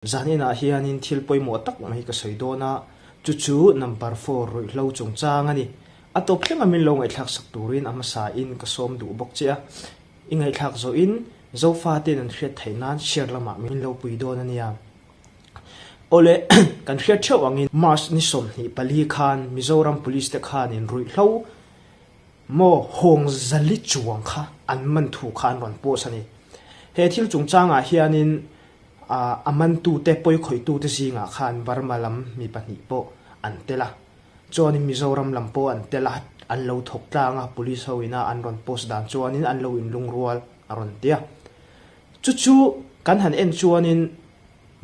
Zaninah hianin thil pawimawh tak mai ka sawi dawn a, chu chu number four ruihhlo chungchang a ni. A tawp thlenga min lo ngaihthlak sak turin a hmasain ka sawm duh bawk che a, i ngaihthlak zawhin Zofate'n an hriat theih nan share lamah min lo pui dawn a nia. Awle, kan hriat theuh angin March ni 24 khan Mizoram Police te khanin ruihhlo maw hawng zali chuang kha an man thu kha an rawn post a ni. He thil chungchangah hianin A mantute, pawikhawitute zingah khan Burma lam mi pahnih pawh an tel a, chuanin Mizoram lam pawh an tel a, an lo thawk tlang a, police ho ina an rawn post dan chuanin an lo inlungrual a rawn ti a. Chu chu kan han en chuanin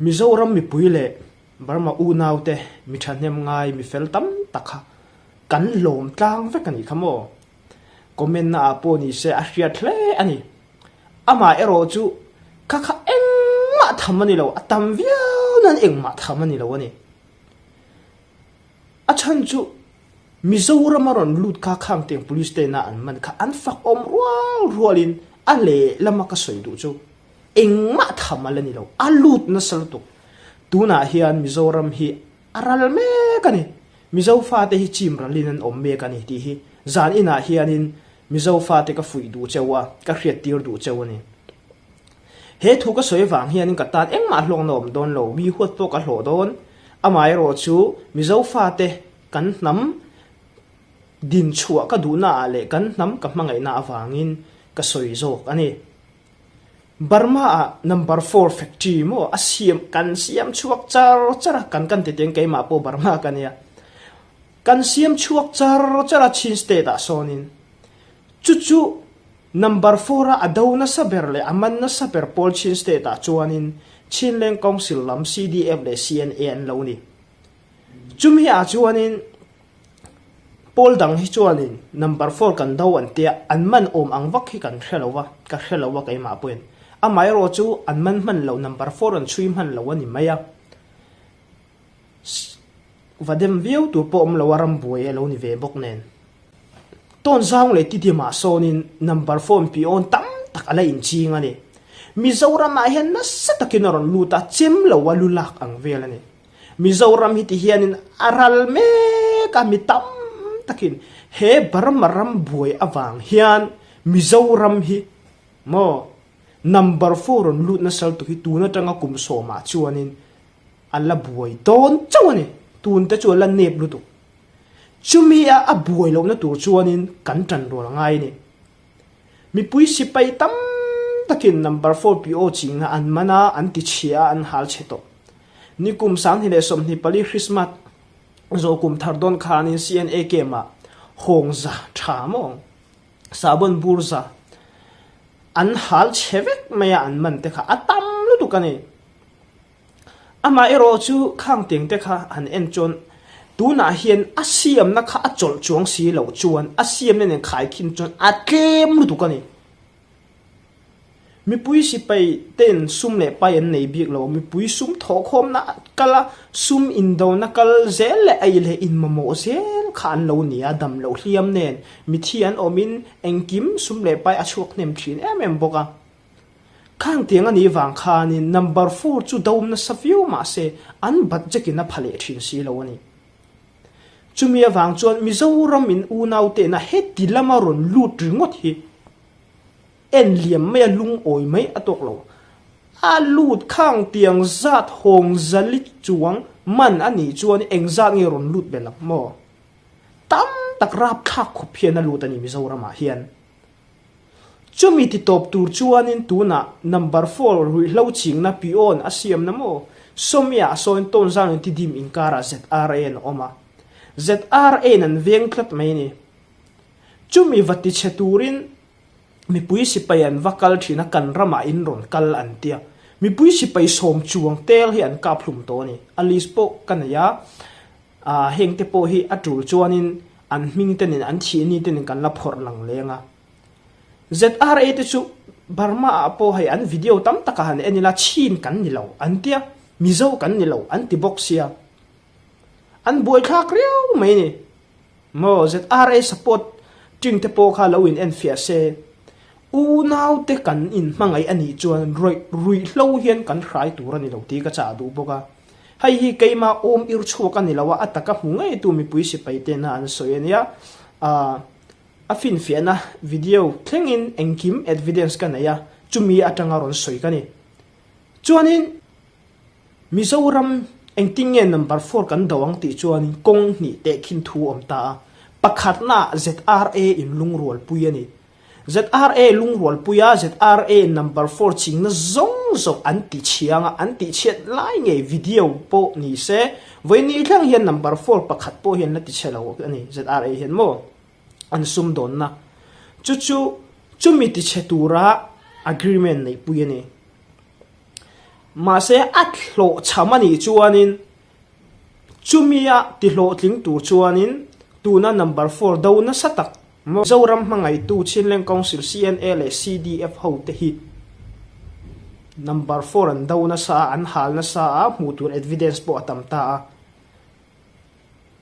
Mizoram mipui leh Burma unaute mi thahnem ngai, mi fel tam tak kha kan lawm tlang vek a nih kha maw? Comment na ah pawh ni se a hriat hle a ni. Amah erawh chu kha kha engmah tham a ni lo, a tam viau nan engmah tham a ni lo a ni. A chhan chu Mizoram a rawn lut kha khang tiang police te ina an man kha an fak awm rual rualin a lehlam a ka sawi duh chu engmah tham a la ni lo, a lut nasa lutuk. Tunah hian Mizoram hi a ral mek a ni. Mizo fate hi chim ralin an awm mek a ni tih hi zan inah hianin Mizo fate ka fuih duh cheu a, ka hriattir duh cheu a ni. He thu ka sawi vang hianin ka tan engmah hlawkna awm dawn lo, mi huat pawh ka hlawh dawn. Amaherawh chu Mizo fate kan hnam din chhuah ka duhnaah leh kan hnam ka hmangaihna avangin ka sawi zawk a ni. Burma ah number four factory maw a siam kan siam chhuak char char a kan kan ti teng keimah pawh Burma ka nia kan siam chhuak char char a Chin state ah sawnin chu chu number four a a do nasa ber leh a man nasa ber pawl Chin state ah chuanin Chinleng Council lam CDF leh CNA an lo ni chumi ah chuanin Pawl dang hi chuanin number four kan do an tia, an man awm ang vak hi kan hre lo va, ka hre lo a keimah pawhin. Amaherawh chu an man hman lo, number four an chhui hman lo a ni mai a. Va dem viau tur pawh awm lo a, rambuai a lo ni ve bawk nen. Tawnzang leh Tidimah sawnin number four an pi awn tam tak a la inching a ni. Mizoramah hian nasa takin a rawn lut a, chem lo a lu lak ang vel a ni. Mizoram hi ti hianin a ral mek a, mi tam takin he Burma ram buai avang hian Mizoram hi maw number four rawn lut nasal tuk hi tun atanga kum sawmah chuanin a la buai dawn chauh a ni, tun te chu a la nep lutuk. Chumi a a buai lohna tur chuanin kan tanrual ngai a ni. Mipui sipai tam takin number four PO chingna an man a, an ti chhia a, an hal chhe tawh. Nikum 2024 Christmas zawh kum thar dawn khanin CNA camp ah hawng za tha maw sabon bur za an hal chhe vek mai a an man te kha a tam lutuk a ni. Amah erawh chu khang teng te kha han en chuan tunah hian a siamna kha a chawlh chuang si loh chuan a siamna nen khaikhin chuan a tlem lutuk a ni. Mipui sipai ten sum leh pai an nei bik lo, mipui sum thawhkhawmna kal a, sum indona kal zel leh ei leh inmamawh zel kha an lo ni a, dam loh hliam nen mithi an awmin engkim sum leh pai a chhuak hnem thin em em bawk a. Khang tiang a nih vang khanin number four chu do nasa viau mah se an budget in a pha leh thin si lo a ni. Chumi avang chuan Mizoram in unau tehna heti lama rawn lut ringawt hi en liam mai a lungawi mai a tawk lo. A lut khang tiang zat hawng zali chuang man a nih chuan eng zat nge rawn lut belh ang maw? Tam tak rapthlak khawp hian a lut a ni Mizoram ah hian. Chumi ti tawp tur chuanin tunah number four ruihhlo chingna peon a siamna maw? Sawmia a sawiin tawnzang in tidim inkarah ZRA an awm a. ZRA in an veng tlat mai a ni. Chumi va ti chhe turin mipui sipai an va kal thin a, kan ramah in rawn kal an tia. Mipui sipai sawm chuang tel hi an kap hlum tawh a ni. A list pawh ka nei a. Ahh heng te pawh hi a tul chuanin an hming te nen an thih ni te nen kan la phawrh lang leng a. ZRA te chu Burma ah pawh hei an video tam tak ah han en ila Chin kan ni lo an tia, Mizo kan ni lo an ti bawk sia. An buaithlak riau mai ni. Maw ZRA support ting te pawh kha lo in en fiah se. Unaute kan inhmangaih a nih chuan ruihhlo hian kan hrai tur a ni lo tih ka chah duh bawk a. Hei hi keimah awm ir chhuak a ni lo a, a taka hmu ngeitu mipui sipai tena an sawi a nia. A finfiahna video thlengin engkim edvidence ka nei a, chumi atanga rawn sawi ka ni. Chuanin Mizoram engtin nge number four kan do ang tih chuanin kawng hnih tehkhin thu awm ta a, pakhatnaah ZRA in lungrualpui a ni. ZRA lungrualpuia ZRA number four chingna zawng zawng an ti chhiang a, an tih chhiat lai ngei video pawh ni se, vawiin thleng hian number four pakhat pawh hian la ti chhe lo a ni ZRA hian maw an sumdawnna chu chu chumi ti chhe tura agreement neihpui a ni. Mahse a hlawhchham a nih chuanin chumia ti hlawhtling tur chuanin tuna number four do nasa tak Mizoram hmangaihtu Chinleng Council, CNA leh CDF ho te hi number four an do nasa a, an hal nasa a, hmuh tur evidence pawh a tam ta a,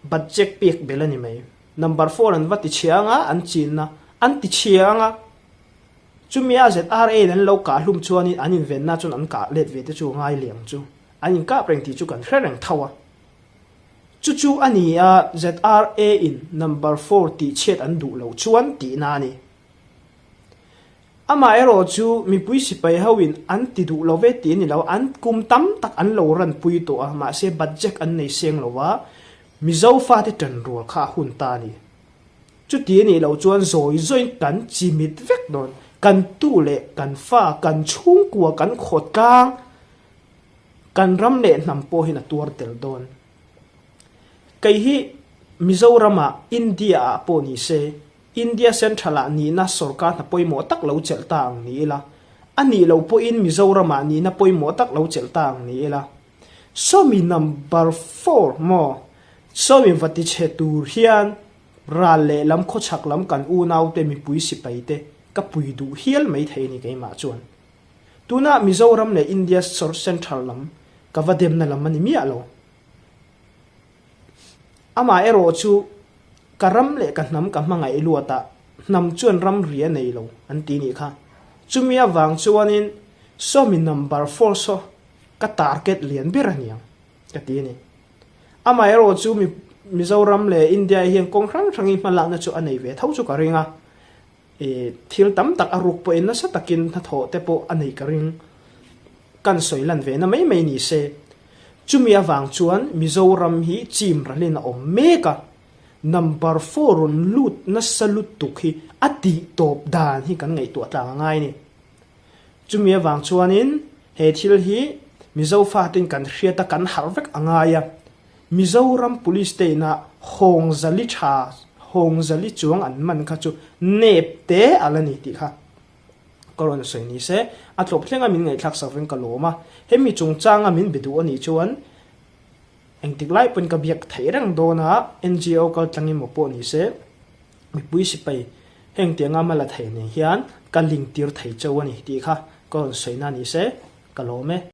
budget pek belh a ni mai. Number four an va ti chhia anga, an chinna an ti chhia anga, chumi a ZRA in an lo kah hlum chuanin an invenna chuan an kah let ve te chu a ngai leh ang chu. An inkap reng tih chu kan hre reng tho a. Chu chu a ni a, ZRA in number four tih chhiat an duh loh chuan tihna a ni. Amaherawh chu mipui sipai ho in an ti duh lo ve tih a ni lo, an kum tam tak an lo ran pui tawh a, mahse budget an nei seng lo a, Mizo fate ṭan rual kha a hun ta a ni. Chuti a nih loh chuan zawi zawiin kan chimit vek dawn, kan tu leh kan fa, kan chhungkua, kan khawtlang, Kan ram leh hnam pawh hian a tuar tel dawn. Kei hi Mizoramah, India-ah pawh ni se, India Central-ah nihna sorkar hna pawimawh tak lo chelh ta ang ni ila, a nih loh pawhin Mizoramah nihna pawimawh tak lo chelh ta ang ni ila. Sawmi number four maw? Sawmi va tichhe tur hian ral lehlam khawchhak lam kan unaute mipui sipaite ka pui duh hial maithei a ni keimah chuan. Tunah Mizoram leh India Central lam ka va demna lam a ni miah lo. Amah erawh chu ka ram leh ka hnam ka hmangaih luat a, hnam chuan ram ri a nei lo an ti nih kha. Chumi avang chuanin sawmi number four saw ka target lian ber a niang ka ti a ni. Amah erawh chu Mizoram leh India hian kawng hrang hrangin hmalakna chu a nei ve tho chu ka ring a. I thil tam tak a ruk pawhin nasa takin hnathawh te pawh a neih ka ring. Kan sawi lan ve na mai mai ni se. Chumi avang chuan Mizoram hi chim ralin a awm mek a, number four rawn lut nasa lutuk hi a tih tawp dan hi kan ngaihtuah tlang a ngai a ni. Chumi avang chuanin he thil hi Mizo fatin kan hriat a kan harh vek a ngai a. Mizoram Police te ina Hawngzali tha, Hawngzali chuang an man kha chu nep te a la ni tih kha ka rawn sawi ni se, a tlawp thlenga min ngaihthlak sak veng ka lawm a, hemi chungchanga min be duh a nih chuan engtik lai pawhin ka biak theih reng dawn a, NGO kal tlang emaw pawh ni se, mipui sipai heng tianga hma la thei nen hian ka link tir thei cheu a ni tih kha ka rawn sawi na ni se, ka lawm e.